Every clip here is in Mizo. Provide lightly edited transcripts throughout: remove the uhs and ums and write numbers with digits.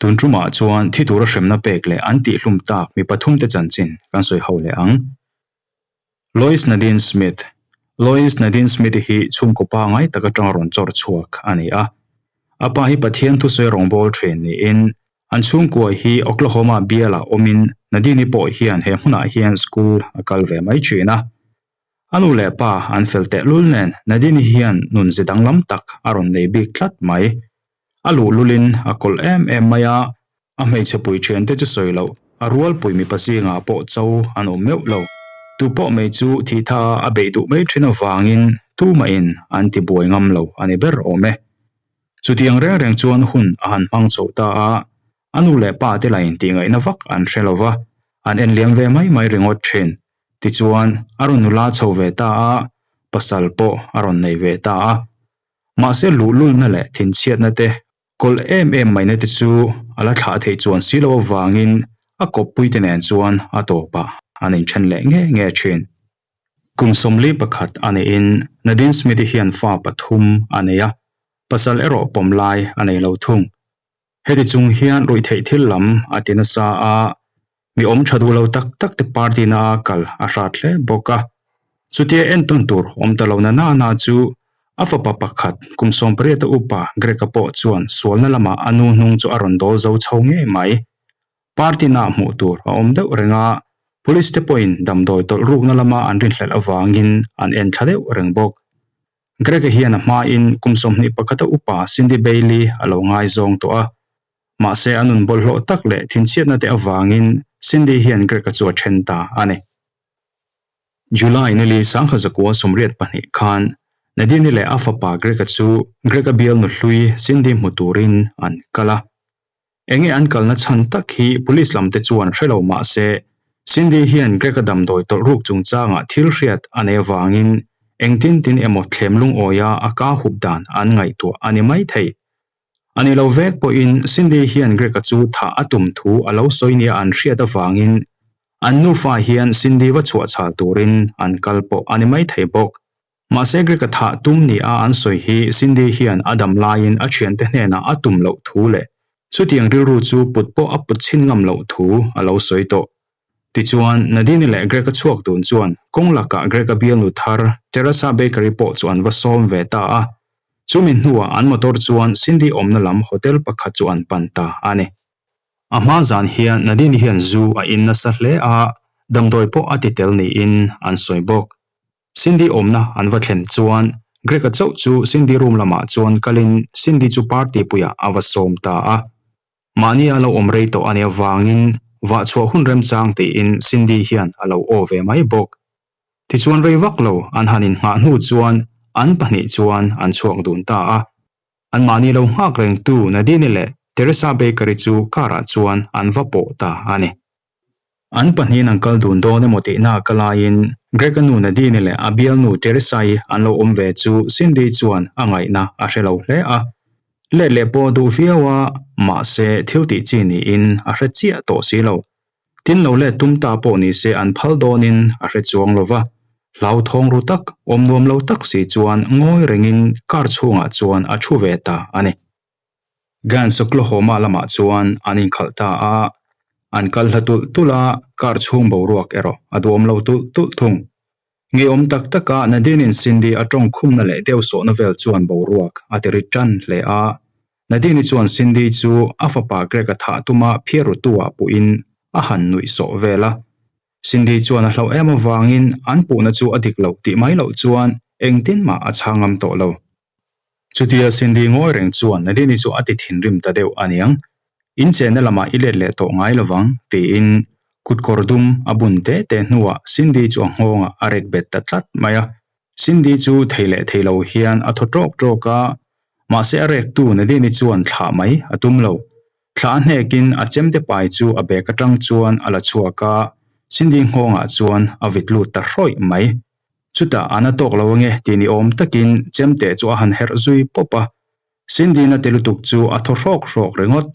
Tun tumah chuan thi tura hremna pek leh an tihhlum tak mi pathumte chanchin kan sawi ho leh ang. Lois Nadine Smith Lois Nadine Smith-i hi chhungkaw pa ngai tak atanga rawn chawr chhuak a ni a. A pa hi Pathian thusawi rawngbâwl ṭhin niin an chhungkua hi Oklahoma bialah awmin Nadine-i pawh hian he hmunah hian school a kal ve mai ṭhin a. A nu leh pa an fel tehlul nen Nadine-i hian nun ze danglam tak a rawn nei bik tlat mai. A luhlulin a kawlh em em mai a, a hmeichhe pui thiante chu sawi loh, a rualpui mipa zingah pawh cho an awm meuh lo. Tu pawh mai chu thih tha a beih duh mai thin avangin tumahin an ti buai ngam lo a ni ber awm e. Chutiang reng reng chuan hun a han hmang chho ta a, a nu leh pa te lain tihngaihna vak an hre lo va, an enliam ve mai mai ringawt thin. Tichuan, a rawn nula chho ve ta a, pasal pawh a rawn nei ve ta a. Mahse luhlulna leh thinchhiatna te, kawlh em em maina te chu a la thlah theih chuan si loh avangin a kawppui te nen chuan a tawpah an inthen leh nge nge thin. Kum 41 a neihin Nadine Smith-i hian fa pathum a nei a, pasal erawh pawm lai a nei lo thung. Heti chung hian ruihtheih thil lam a ti nasa a, mi awm tha duh lo tak tak te party na a kal a hrat hle bawk a. Chutia entawn tur awm ta lo na nana chu a fapa pakhat kum 18 a upa Greg-a pawh chuan sualna lamah a nu hnung chu a rawn dawl zo chho ngei mai. Party na hmuh tur a awm deuh reng a, police te pawhin damdawi tawlh rukna lama an rinhlelh avangin an en thla deuh reng bawk. Greg-a hian a hmain kum 21 a upa Cindy Bailey a lo ngaizawng tawh a. Mahse a nun bawlhhlawh tak leh thinchhiatna te avangin Cindy hian Greg-a chu a then ta a ni. July nili 1982 khan Nadine-i leh a fapa Greg-a chu Greg-a bialnu hlui Cindy hmu turin an kal a. Enge an kalna chhan tak hi police lam te chuan hre lo mah se, Cindy hian Greg-a damdawi tawlh ruk chungchangah thil hriat a nei avangin engtin tin emaw thlem lungawia a ka hup dan an ngaihtuah a ni maithei. A ni lo vek pawhin Cindy hian Greg-a chu thah a tum thu a lo sawi nia an hriat avangin an nufa hian Cindy va chhuahchhal turin an kal pawh a ni maithei bawk. Mahse Greg-a thah tum nia an sawi hi Cindy hian a dam laiin a thiante hnenah a tum loh thu leh chutiang rilru chu put pawh a put chhin ngam loh thu a lo sawi tawh. Tichuan, Nadine leh Greg-a chhuak dun chuan kawng lakah Greg-a bialnu thar Teresa Bakery pawh chu an va sawm ve ta a. Chumi hnuah an motor chuan Cindy awmna lam hotel pakhat chu an pan ta a ni. A hma zan hian Nadine hian zu a in nasa hle a, damdawi pawh a ti tel niin an sawi bawk. Cindy awmna an va thlen chuan Greg-a chauh chu Cindy room lamah chuan kalin Cindy chu party puiah a va sawm ta a. Mahni a lo awm rei tawh a nih avangin vah chhuah hun remchang tiin Cindy hian a lo aw ve mai bawk. Tichuan rei vak lo an han innghah hnu chuan an pahnih chuan an chhuak dun ta a. Anmahni lo nghak rengtu Nadine leh Teresa Baker-i chu car-ah chuan an va pawh ta a ni. An pahnihin an kal dun dawn emaw tihna ka laiin Greg-a nu Nadine leh a bialnu Teresa-i an lo awm ve chu Cindy chuan a ngaihna a hre lo hle a. Let leh pawh a duh viau a, mahse thil tih chi niin a hre chiah tawh si lo. Tin lo let tum ta pawh ni se an phal dawnin a hre chuang lo va. Hlauthawng ru tak, awm nuam lo tak si chuan ngawi rengin car chhungah chuan a thu ve ta a ni. Gans Oklahoma lamah chuan an inkhalh ta a, an kal hla tulh tulh a, car chhung boruak erawh a duhawm lo tulh tulh thung. Ngeiawm tak taka Nadine-in Cindy a tawng khumna leh deuh sawhna vel chuan boruak a ti rit tan hle a. Nadine-i chuan Cindy chu a fapa Greg-a thah tuma phiar rutu-ah puhin a han nuih sawh vel a. Cindy chuan a hlauh em avangin an puhna chu a dik loh tih mai loh chuan engtin mah a chhang ngam tawh lo. Chutia Cindy ngawi reng chuan Nadine-i chu a ti thinrim ta deuh a niang. In chenna lamah i let leh tawh ngai lovang, tiin kutkawr dum a bun te te hnuah Cindy chu a nghawngah a rek bet ta tlat mai a. Cindy chu thei leh thei lo hian a thaw ṭawk ṭawk a, mahse a rektu Nadine-i chuan thlah mai a tum lo. Thlah a hnekin a chemte pai chu a bag aṭang chuan a la chhuak a, Cindy nghawngah chuan a vit lut ta hrawih mai. Chutah a na tawk lo ange tih ni awm takin chemte chu a han herh zui pawp a. Cindy-na ti lutuk chu a thaw hrawk hrawk ringawt.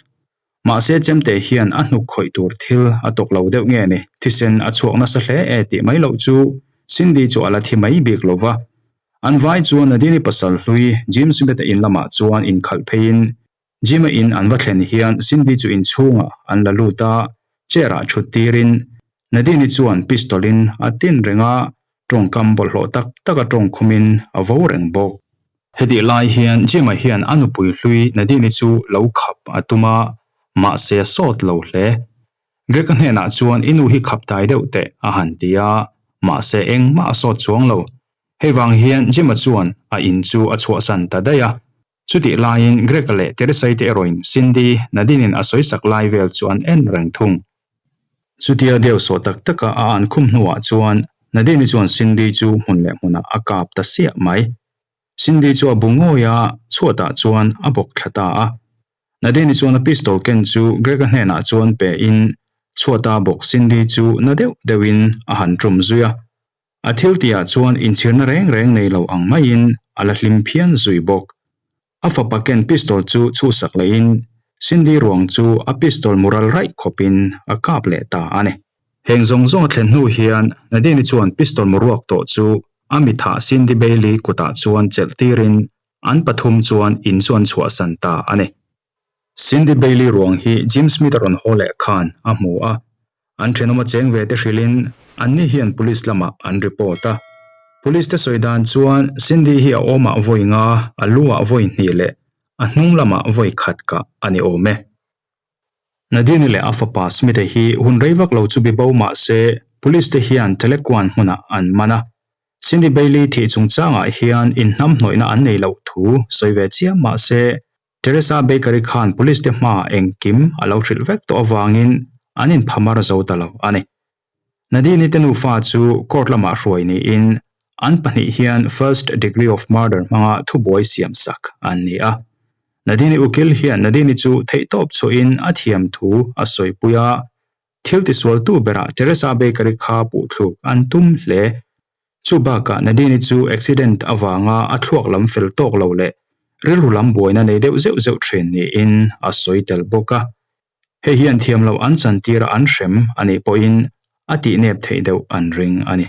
Mahse chemte hian a hnuk khawih tur thil a tawk lo deuh nge ni, thisen a chhuak nasa hle e tih mai loh chu Cindy chu a la thi mai bik lo va. An vai chuan Nadine-i pasal hlui Jim Smith-a in lamah chuan inkhalh pheiin. Jim-a in an va thlen hian Cindy chu inchhungah an la lut a, chair-ah thut tirin Nadine-i chuan pistol-in a tin reng a, tawngkam bawlhhlawh tak taka tawng khumin a vo reng bawk. Hetih lai hian Jim-a hian a nupui hlui Nadine-i chu lo khap a tum a, mahse a sawt lo hle. Greg-a hnenah chuan i nu hi khap dai deuh teh a han ti a, mahse engmah a sawt chuang lo. Hei vang hian Jim-a chuan a in chu a chhuahsan ta daih a. Chutih laiin Greg-a leh Teresa-i te erawhin Cindy, Nadine-in a sawisak lai vel chu an en reng thung. Chutia deuh sawh tak taka a an khum hnuah chuan Nadine-i chuan Cindy chu hmun leh hmunah a kap ta siah mai. Cindy chu a bu ngawi a, chhuatah chuan a bawk thla ta a. Nadine-i chuan a pistol ken chu Greg-a hnenah chuan pe in chhuata bawk Cindy chu na deuh deuhin a han tum zui a. A thil tihah chuan inchhirna reng reng nei lo ang maiin a la hlim phian zui bawk. A fapa ken pistol chu chhuhsak lehin Cindy ruang chu a pistol mural raih khawpin a kap leh ta a ni. Heng zawng zawng a thlen hnu hian Nadine-i chuan pistol muruak tawh chu a mithah Cindy Bailey kutah chuan chelh tirin An pathum chuan in chu an chhuahsan ta a ni. Cindy Bailey ruang hi Jim Smith a rawn haw leh khan a hmu a, an thenawm a cheng ve te hrilhin anni hian police lamah an report a. Police te sawi dan chuan Cindy hi a awmah vawi nga, a luah vawi hnih leh a hnung lamah vawi khat kah a ni awm e. Nadine leh a fapa Smith-a hi hun rei vak lo chu bibo mah se police te hian Telekuan hmunah an man a. Cindy Bailey thih chungchangah hian inhnamhnawihna an nei loh thu sawi ve chiam mah se Teresa Baker-i khan police te hmaah engkim a lo hrilh vek tawh avangin an inphamar zo ta lo a ni. Nadine-i te nufa chu court lamah hruai niin an pahnih hian first degree of murder hmanga thubuai siamsak an ni a. Nadine-i ukil hian Nadine-i chu theihtawp chhuahin a thiam thu a sawipui a, Thil tisualtu berah Teresa Baker-i kha puhthluk an tum hle. Chu bakah Nadine-i chu accident avanga a thluak lam fel tawk lo leh rilru lam buaina nei deuh zeuh zeuh thin niin a sawi tel bawk a. Hei hian thiam loh an chantira an hrem a nih pawhin a tihnep theih deuh an ring a ni.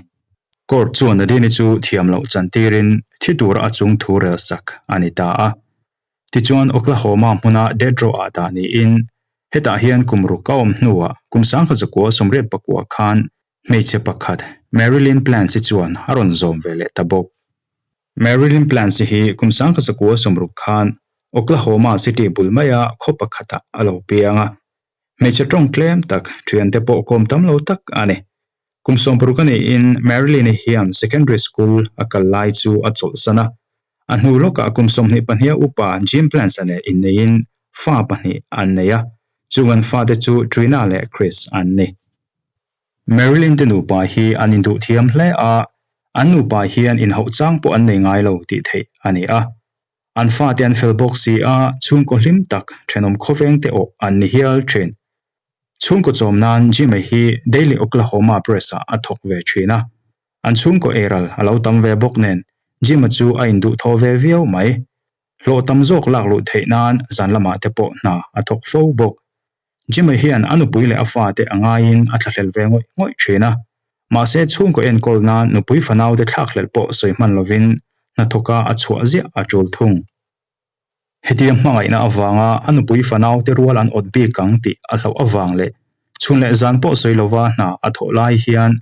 Court chuan Nadine-i chu thiam loh chantirin thi tura a chung thu rel sak a ni ta a. Tichuan Oklahoma hmuna Death Row ah dah niin hetah hian kum ruk a awm hnuah kum sangkhat zakua 84 khan hmeichhe pakhat Marilyn Plantz-i chuan a rawn zawm ve leh ta bawk. Marilyn Plantz-i hi kum sangkhat zakua 60 khan Oklahoma City bul maia khaw pakhatah a lo piang a, hmeichhe tawng tlem tak thiante pawh kawm tam lo tak a ni. Kum 60 a niin Marilyn-i hian secondary school a kal lai chu a chawlhsan a, A hnu lawkah kum 22 a upa Jim Plans-a leh inneiin fa pahnih an nei a, chung an fate chu Trina leh Chris an ni. Marilyn te nupa hi an induh thiam hle a, an nupa hian inhauh chang pawh an nei ngai lo tih theih a ni a. An fate an fel bawk si a, chhungkaw hlim tak thenawm khawveng te awh an ni hial thin. Chhungkaw chawm nan Jim-a hi Daily Oklahoma Press-ah a thawk ve thin a, An chhungkaw eiral a lo tam ve bawk nen Jim-a chu a induh thaw ve viau mai. Hlawh tam zawk lak luh theih nan zan lamah te pawh hna a thawk fo bawk. Jim-a hian a nupui leh a fate a ngaiin a thlahlel ve ngawih ngawih thin a. Mahse chhungkaw enkawl nan nupui fanaute thlakhlelh pawh sawi hman lovin hnathawka a chhuah ziah a tul thung. Hetiang hmangaihna avanga a nupui fanaute rual an awt bik ang tih a hlauh avang leh chhun leh zan pawh sawi lova hna a thawh lai hian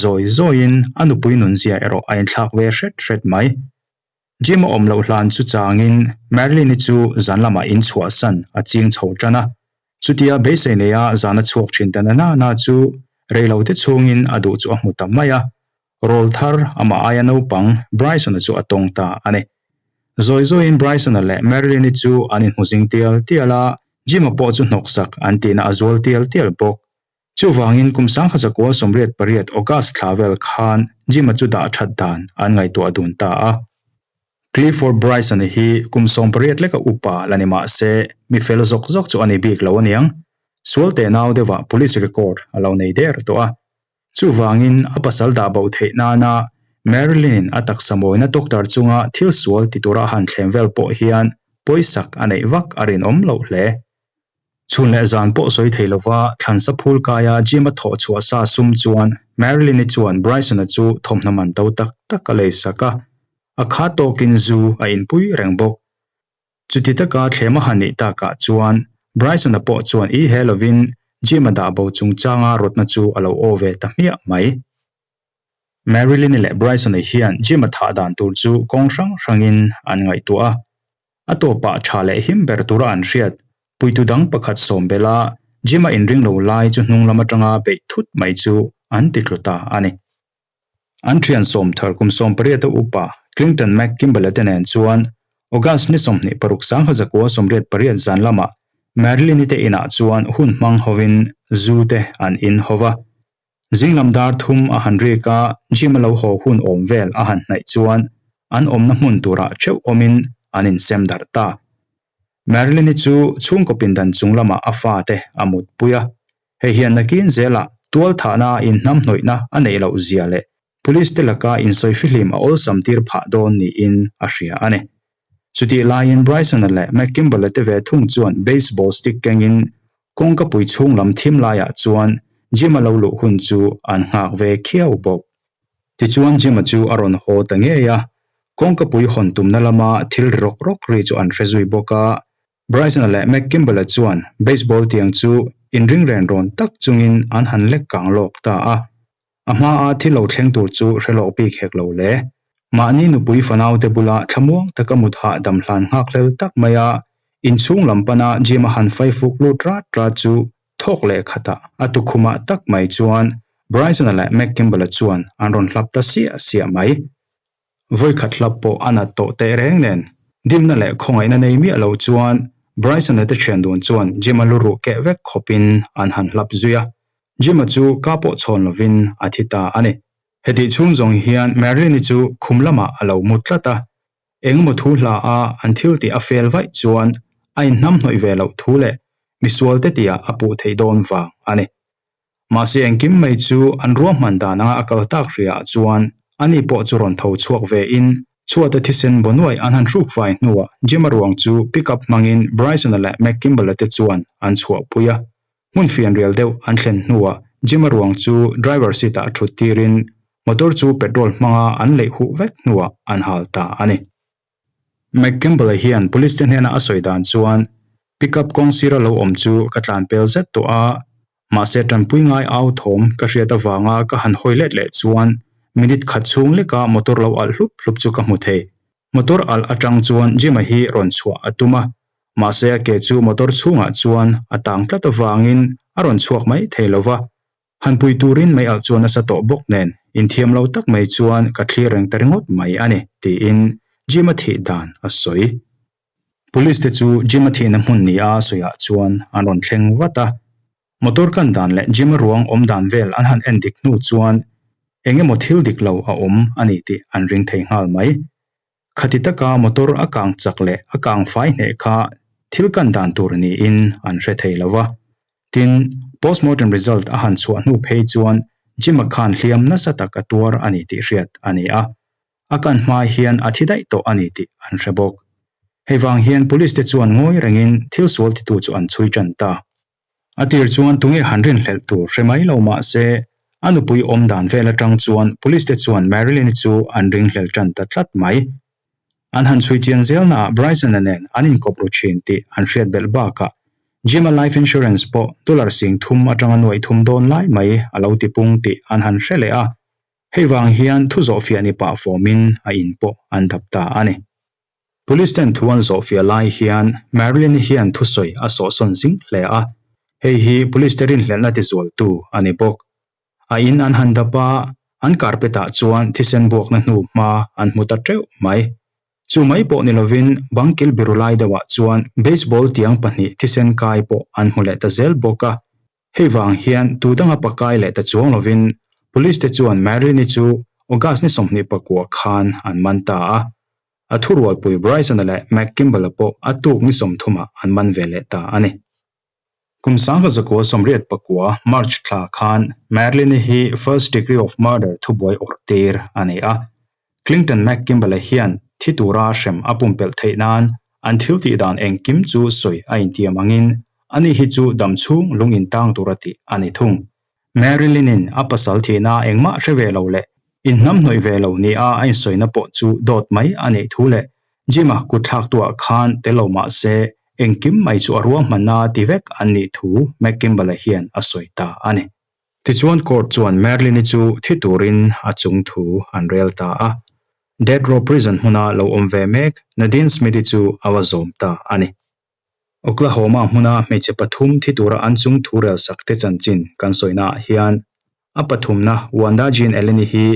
zawi zawiin a nupui nunzia erawh a inthlak ve hret hret mai. Jim a awm loh hlan chu changin Marilyn-i chu zan lamah inchhuahsan a ching chho tan a, chutia beisei neia zan a chhuak thin ta na na chu reilote chhungin a duh chu a hmu ta mai a, Rawl thar amah aia naupang Bryson-a chu a tawng ta a ni. Zawi zawiin Bryson-a leh Marilyn-i chu an inhmu zing tial tial a, Jim-a pawh chu hnawksak an tihna a zual tial tial bawk. Chuvangin kum 1988 August thla vel khan Jim-a chu dah that dan an ngaihtuah dun ta a. Clifford Bryson-a hi kum 18 leka upa la ni mah se mi fel zawk zawk chu a ni bik lo aniang. Sual teh nau deuhah police record a lo nei der tawh a. Chuvangin a pasal dah bo theih nana Marilyn-in a taksa mawina doctor chunga thil sual ti tura a han thlem vel pawh hian pawisak a neih vak a rinawm loh hle. Chhun leh zan pawh sawi thei lova thlansa phul kaia gym a thawh chhuah sa sum chuan Marilyn-i chuan Bryson-a chu thawmhnaw man to tak tak a lei sak a, a kha tawkin zu a inpui reng bawk. Chuti taka thlem a han neih takah chuan Bryson-a pawh chuan i he lovin Jim-a dah bo chungchanga rawtna chu a lo aw ve ta hmiah mai. Marilyn-i leh Bryson-a hian Jim-a thah dan tur chu kawng hrang hrangin an ngaihtuah a. A tawpah tha leh him ber tura an hriat puitu dang pakhat sawm bela Jim-a inring lo lai chu hnung lam atanga beih thut mai chu an ti tlu ta a ni. An thian sawmthar kum 18 a upa Clinton McKimball-a te nen chuan August ni 26 1988 zan lamah Marilyn-i te inah chuan hun hmang hovin zu te an in ho va. Zinglam dar thum a han rik a, Jim-a lo haw hun awm vel a han hnaih chuan an awmna hmun turah theuh awmin an insem darh ta. Marilyn-i chu chhungkaw pindan chung lamah a fate a mutpui a, Hei hian nakin zelah tualthahna inhnamhnawihna a neih loh zia leh police te laka insawi fihlim a awlsam tir phah dawn niin a hria a ni. Chutih laiin Bryson-a leh McKimball-a te ve thung chuan baseball stick kengin kawngkapui chhung lam thim laiah chuan Jim-a lo luh hun chu an nghak ve khiau bawk. Tichuan Jim-a chu a rawn haw ta ngei a, kawngkapui hawn tumna lama thil ri rawk rawk ri chu an hre zui bawk a, Bryson-a leh McKimball-a chuan baseball tiang chu inring ren rawn tak chungin an han lek kang lawk ta a. A hmaa thil lo thleng tur chu hre lawk bik hek lo le. Mahni nupui fanaute bula thlamuang taka mut hahdam hlan nghakhlel tak maia inchhung lam pana Jim-a han faifuk lut rat rat chu thawk leh khatah a tukhumah tak mai chuan Bryson-a leh McKimball-a chuan an rawn hlap ta siah siah mai. Vawikhat hlap pawh a nat tawh teh reng nen, dimna leh khawngaihna nei miah lo chuan Bryson-a te thian dun chuan Jim-a lu ruh keh vek khawpin an han hlap zui a. Jim-a chu ka pawh chhawn lovin a thi ta a ni. Hetih chhung zawng hian Marilyn-i chu khum lamah a lo mu tlat a, engemaw thu hla a an thil tih a fel vaih chuan a inhnamhnawih ve loh thu leh misualte tihah a puh theih dawn vang a ni. Mahse engkim mai chu an ruahman dan anga a kal tak hriaah chuan ani pawh chu rawn tho chhuak ve in chhuata thisen baw nuaih an han hruk fai hnuah Jim-a ruang chu pickup hmangin Bryson-a leh McKimball-a te chuan an chhuahpui a. Hmun fianrial deuh an thlen hnuah Jim-a ruang chu driver seat-ah thut tirin motor chu petrol hmanga an leih huh vek hnuah an hal ta a ni. McCampbell-a hian police te hnena a sawi dan chuan, Pickup kawng sira lo awm chu ka tlan pel zet tawh a, mahse tanpui ngai au thawm ka hriat avanga ka han hawi let leh chuan minute khat chhung leka motor lo alh hlup hlup chu ka hmu thei. Motor alh atang chuan Jim-a hi rawn chhuah a tum a, mahse a ke chu motor chhungah chuan a tang tlat avangin a rawn chhuak mai thei lo va. Han pui turin mei alh chuan nasa tawh bawk nen inthiam lo tak mai chuan ka thlir reng ta ringawt mai a ni, tiin Jim-a thih dan a sawi. Police te chu Jim-a thihna hmun ni a sawiah chuan an rawn thleng vat a. Motor kan dan leh Jim-a ruang awm dan vel an han en dik hnu chuan eng emaw thil dik lo a awm a ni tih an ring thei nghal mai. Khati taka motor a kang chak leh a kang fai hneh kha thil kan dan tur niin an hre thei lo va. Tin, postmortem result a han chhuah hnu phei chuan Jim-a khan hliam nasa tak a tuar a ni tih hriat a ni a. A kan hma hian a thi daih tawh a ni tih an hre bawk. Hei vang hian police te chuan ngawi rengin thil sual titu chu an chhui tan ta. A tir chuan tunge han rinhlelh tur hre mai lo mah se, a nupui awm dan vel atang chuan police te chuan Marilyn-i chu an ringhlel tan ta tlat mai. An han chhui chian zelnaah Bryson-a nen an inkawp ru thin tih an hriat belh bakah Jim-a life insurance pawh dollar 3000 atanga nuaih thum dawn lai mai a lo tipung tih an han hre leh a. Hei vang hian thu zawhfiah ni pah fawmin a in pawh an dap ta a ni. Police ten thu an zawhfiah lai hian Marilyn-i hian thusawi a sawhsawn zing hle a, hei hi police te rinhlelhna tizualtu a ni bawk. A in an han dap a, an carpet ah chuan thisen buakna hnu hma an hmu ta teuh mai. Chu mai pawh ni lovin bang kil biru lai deuhah chuan baseball tiang pahnih thisen kai pawh an hmu leh ta zel bawk a. Hei vang hian tu danga pakai leh ta chuang lovin police te chuan Marilyn-i chu August ni 29 khan an man ta a. A thurualpui Bryson-a leh McKimball-a pawh a tuk ni 30 ah an man ve leh ta a ni. Kum 1989 March thla khan Marilyn-i hi first degree of murder thubuai awrh tir a ni a. Clinton McKimball-a hian thi tura hrem a pumpelh theih nan an thil tih dan engkim chu sawi a intiam angin ani hi chu dam chhung lung intang tura tih a ni thung. Marilyn-in a pasal thihna engmah hre ve lo leh inhnamhnawih ve lo nia a insawina pawh chu dawt mai a nih thu leh. Jim-a kutthlaktuah khan tel lo mah se engkim mai chu a ruahmanna ti vek an nih thu McKimball-a hian a sawi ta a ni. Tichuan court chuan Marilyn-i chu thi turin a chung thu an rel ta a. Death Row Prison hmuna lo awm ve mek Nadine Smith-i chu a va zawm ta a ni. Oklahoma hmuna hmeichhe pathum thi tura an chung thu rel sak te chanchin kan sawina ah hian a pathumna Wanda Jean Allen-i hi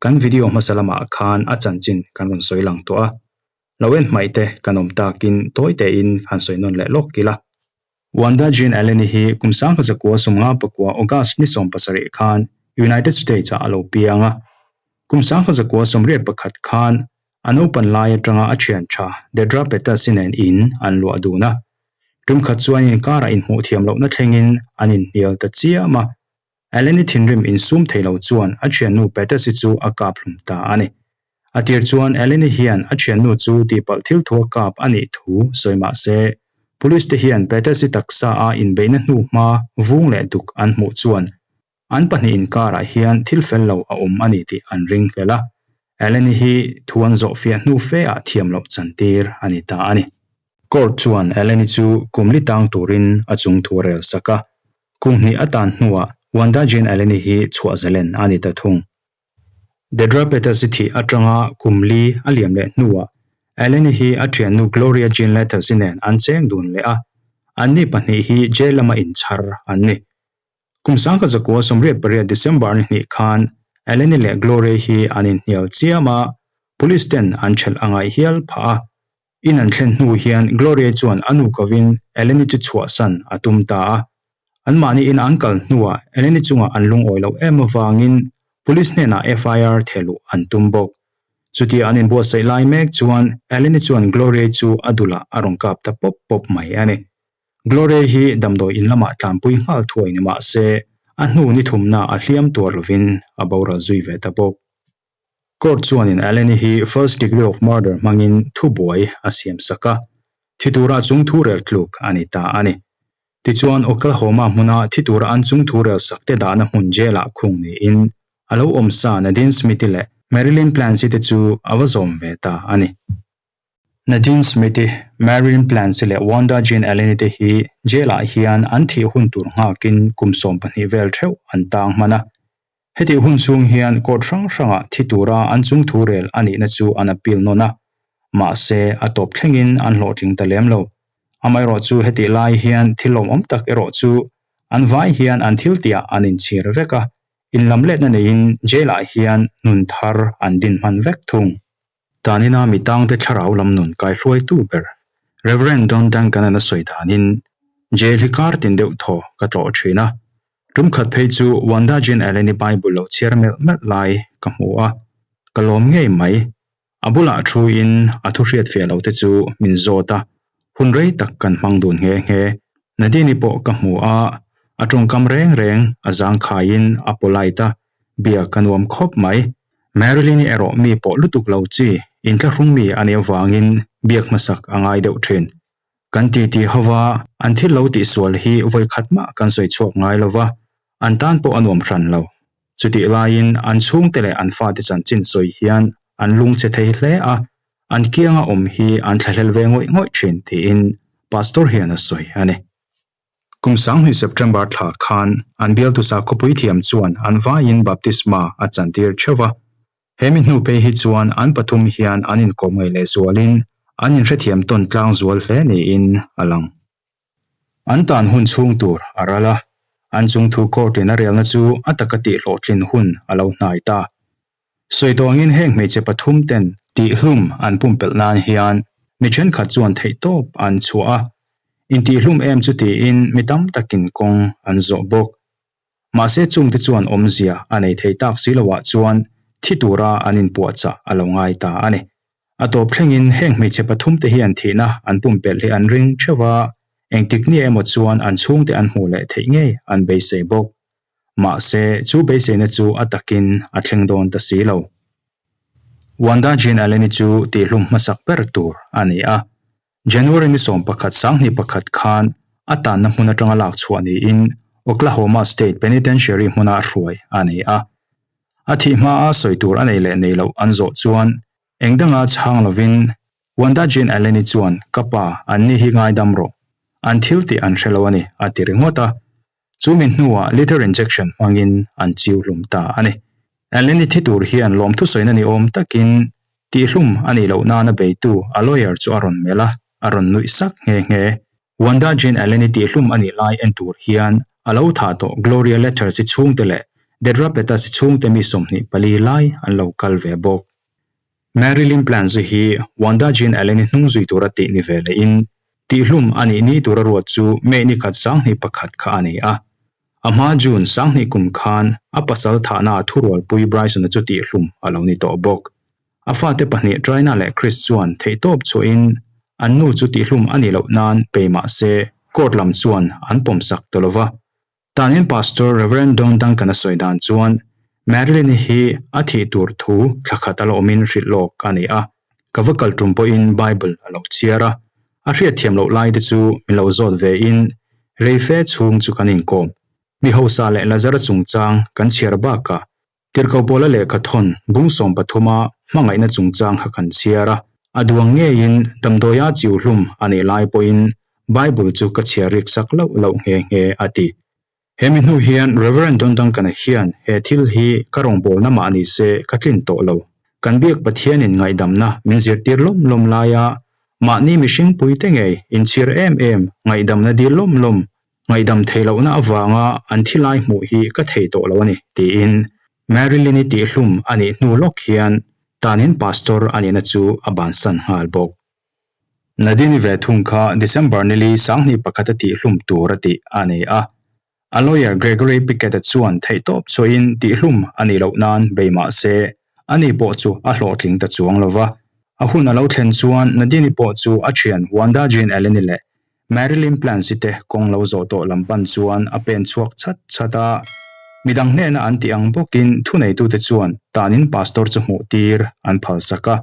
kan video hmasa lamah khan a chanchin kan rawn sawi lang tawh a. Lo en hmaih te kan awm takin tawi tein han sawi nawn leh lawk ila. Wanda Jean Allen-i hi kum 1950 August ni 17 khan United States-ah a lo piang a. Kum 1981 khan A naupan lai atanga a thian tha Dedra Petasi nen in an luah dun a. Tum khat chuan inkarah inhmuh thiam lohna thlengin an inhnial ta chiam a. Allen-i thinrim insum thei lo chuan a thiannu Petasi chu a kap hlum ta a ni. A tir chuan Allen-i hian a thiannu chu tihpalh thil thu a kap a nih thu sawi mah se, Police te hian Petasi taksa a inbeihna hnu hma vung leh duk an hmuh chuan An pahnih inkarah hian thil fel lo a awm a ni tih an ring hlel a, Allen-i hi thu an zawh fiah hnu fe ah thiam loh chantir a ni ta a ni. Court chuan Allen-i chu kum li tang turin a chung thu a rel sak a, kum hnih a tan hnuah Wanda Jane Allen-i hi chhuah zalen a ni ta thung. Dedra Peters-i thih atanga kum li a liam leh hnuah Allen-i hi a thiannu Gloria Jean Letters-i nen an cheng dun leh a, anni pahnih hi jail lama inchhar an ni. Kum 1998 December ni hnih khan Eleni leh Gloria hi an inhnial chiam a, police ten an ṭhelh a ngaih hial phah a. In an thlen hnu hian Gloria chuan a nu kovin Eleni chu chhuahsan a tum ta a. Anmahni in an kal hnuah Eleni chungah an lungawi loh em avangin police hnenah FIR thehluh an tum bawk. Chutia an inbuatsaih lai mek chuan Eleni chuan Gloria chu a dulah a rawn kap ta pawp pawp mai a ni. Gloria hi damdawi in lamah tlanpui nghal thuai ni mah se, a hnu ni thumna a hliam tuar lovin a boral zui ve ta bawk. Court chuanin Allen-i hi first degree of murder hmangin thubuai a siam sak a, thi tura chung thu rel tluk a ni ta a ni. Tichuan, Oklahoma hmuna thi tura an chung thu rel sak te dahna hmun jail-ah khung niin a lo awm sa Nadine Smith-i leh Marilyn Plancy te chu a va zawm ve ta a ni. Nadine Smith-i, Marilyn Plancy leh Wanda Jean Allen-i te hi jail-ah hian an thih hun tur nghakin kum 12 vel theuh an tang hman a. Hetih hun chhung hian court hrang hrangah thi tura an chung thu rel a nihna chu an appeal nawn a, mahse a tawp thlengin an hlawhtling ta lem lo. Amaherawhchu hetih lai hian thil lawmawm tak erawh chu an vai hian an thil tihah an inchhir vek a, inlamletna neiin jail-ah hian nun thar an din hman vek thung. Tanina mi tangte thlarau lam nun kaihruaitu ber Rev. Don Duncan-a'n a sawi danin, Jail hi kar tin deuh thaw ka tlawh thin a. Tum khat phei chu Wanda Jean Allen-i Bible lo chhiar melh melh lai ka hmu a, ka lawm ngei mai. A bulah thuin a thu hriat fiah lo te chu min zawt a, hun rei tak kan hmang dun nghe nghe. Nadine-i pawh ka hmu a, a tawngkam reng reng a zangkhaiin a polite a, Biak a nuam khawp mai. Marilyn-i erawh mi pawh lutuk lo chi, inthlahrung mi a nih avangin biak hmasak a ngai deuh thin. Kan titi ho va, an thil lo tihsual hi vawi khat mah kan sawi chhuak ngai lo va, an tan pawh a nuam hran lo. Chutih laiin an chhungte leh an fate chanchin sawi hian an lungchhe thei hle a, an kianga awm hi an thlahlel ve ngawih ngawih thin tiin Pastor hian a sawi a ni. Kum 2000 September thla khan an bialtu sakhawpui thiam chuan an vaiin baptisma a chantir theuh va. He mi hnu phei hi chuan an pathum hian an inkawm ngaih leh zualin an inhrethiam tawn tlang zual hle niin a lang. An tan hun chhung tur a ral a, an chungthu court-in a relna chu a taka tihhlawhtlin hun a lo hnai ta. Sawi tawh angin heng hmeichhe pathum ten tihhlum an pumpelh nan hian mi thenkhat chuan theihtawp an chhuah a, intihhlum em chu tiin mi tam takin kawng an zawh bawk. Mahse chungte chuan awmzia a nei thei tak si loah chuan thi tura an inpuahchah a lo ngai ta a ni. A tawp thlengin heng hmeichhe pathum te hian thihna an pumpelh hi an ring theuh a, engtik ni emaw chuan an chhungte an hmuh leh theih ngei an beisei bawk. Mahse, chu beiseina chu a takin a thleng dawn ta si lo. Wanda Jean Allen-i chu tihhlum hmasak ber tur a ni a. January ni 11 21 khan a tanna hmun atanga lak chhuah niin Oklahoma State Penitentiary hmuna hruai a ni a. A thih hmaa sawi tur a nei leh nei loh an zawh chuan eng danga chhang lovin. Wanda Jean Allen-i chuan, Ka pa, anni hi ngaidam rawh. An thil tih an hre lo a ni, a ti ringawt a. Chu mi hnuah lethal injection hmangin an chiu hlum ta a ni. Allen-i thi tur hian lawmthusawina ni awm takin tihhlum a nih loh nana beitu a lawyer chu a rawn melh a, a rawn nuih sak nghe nghe. Wanda Jean Allen-i tihhlum a nih lai en tur hian a lo thah tawh Gloria Letters-i chhungte leh Dedra Pettas-i chhungte mi 24 lai an lo kal ve bawk. Marilyn Plantz-i hi Wanda Jean Allen-i hnung zui tura tih ni ve lehin tihhlum a nih ni tura ruat chu May ni khat 21 kha a ni a. A hma June 20 kum khan a pasal thahna a thurualpui Bryson-a chu tihhlum a lo ni tawh bawk. A fate pahnih Trina leh Chris chuan theihtawp chhuahin an nu chu tihhlum a nih loh nan pei mah se court lam chuan an pawmsak ta lo va. Tanin Pastor Rev. Don Duncan-a sawi dan chuan Marilyn-i hi a thih tur thu thla khat a la awmin hrilh lawk a ni a, ka va kal tum pawhin Bible a lo chhiar a, a hriatthiam loh lai te chu min lo zawt vein rei fe chhung chu kan inkawm. Mi hausa leh Lazara chungchang kan chhiar bakah Tirhkoh Pawla lehkha thawn bung 13 a hmangaihna chungchang kha kan chhiar a, a duang ngeiin damdawia chiu hlum a nih lai pawhin Bible chu ka chhiar rik sak loh loh nghe nghe a ti. He mi hnu hian Rev. Don Duncan-a hian he thil hi ka rawngbawlna mah ni se ka tlin tawh lo. Kan biak Pathianin ngaihdamna min zirtir lawm lawm laia mahni mihring puite ngei inchhir em em ngaihdamna dil lawm lawm Ngaihdam theih lohna avanga an thi lai hmuh hi ka thei tawh lo a ni, tiin Marilyn-i tihhlum a nih hnu lawk hian tanin pastor a nihna chu a bansan nghal bawk. Nadine-i ve thung kha December nili 21 a tihhlum tur a tih a ni a. A lawyer Gregory Pickett-a chuan theihtawp chhuahin tihhlum a nih loh nan bei mah se, ani pawh chu a hlawhtling ta chuang lo va. A hun a lo thlen chuan Nadine-i pawh chu a thian Wanda Jean Allen-i leh Marilyn Plantz-i te kawng lo zawh tawh lam pan chuan a pen chhuak chat chat a. Midang hnena an tih ang bawkin thuneitute chuan tanin pastor chu hmuh tir an phalsak a.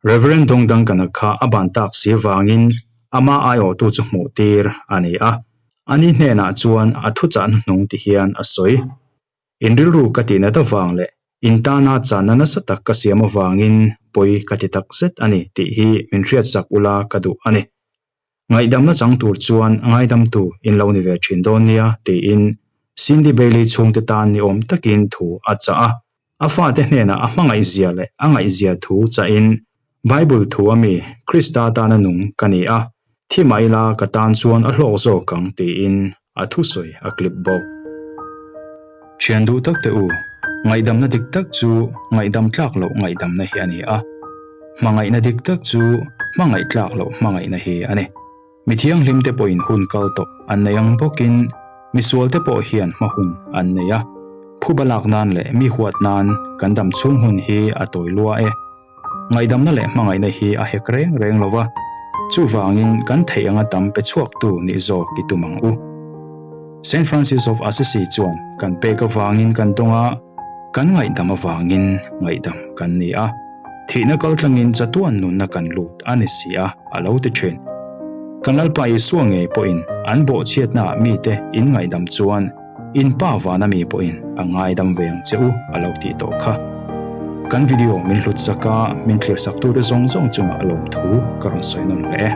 Reverend Dong Duncan-a kha a ban tak si vangin ama aiawhtu chu hmuh tir a ni a. Ani hnenah chuan a thuchah hnuhnung ti hian a sawi. In rilru ka tih nat avang leh in tana channa nasa tak ka siam avangin pawi ka ti takzet a ni tih hi min hriatsak ula ka duh a ni. Ngaihdamna chang tur chuan ngaidamtu in lo ni ve thin dawn nia tiin Cindy Bailey chhungte tan ni awm takin thu a chah a. A fate hnenah a hmangaihzia leh a ngaihzia thu chahin, Bible thu a mi, Krista tana nung ka ni a, thi mah ila ka tan chuan a hlawk zawk ang tiin a thusawi a clip bawk. Thian duh tak te u, ngaihdamna dik tak chu ngaihdam tlak loh ngaihdamna hi a ni a. Hmangaihna dik tak chu hmangaih tlak loh hmangaihna hi a ni. Mi thianghlim te pawhin hun kal tawh an nei ang bawkin misual te pawh hian hma hun an nei a. Phuba lak nan leh mi huat nan kan dam chhung hun hi a tawi lua e. Ngaihdamna leh hmangaihna hi a hek reng reng lo va, chuvangin kan theih anga tam pe chhuaktu nih zawk i tum ang u. Saint Francis of Assisi chuan kan pek avangin kan tawng a, kan ngaihdam avangin ngaihdam kan ni a, thihna kaltlangin chatuan nunna kan lut a ni si a, a lo ti thin. Kan Lalpa Isua ngei pawhin an bawhchhiatnaah mite in ngaihdam chuan In pa vana mi pawhin a ngaidam ve ang che u a lo tih tawh kha. Kan video min hlut sak a, min thlir sak tute zawng zawng chungah lawmthu ka rawn sawi nawn leh e.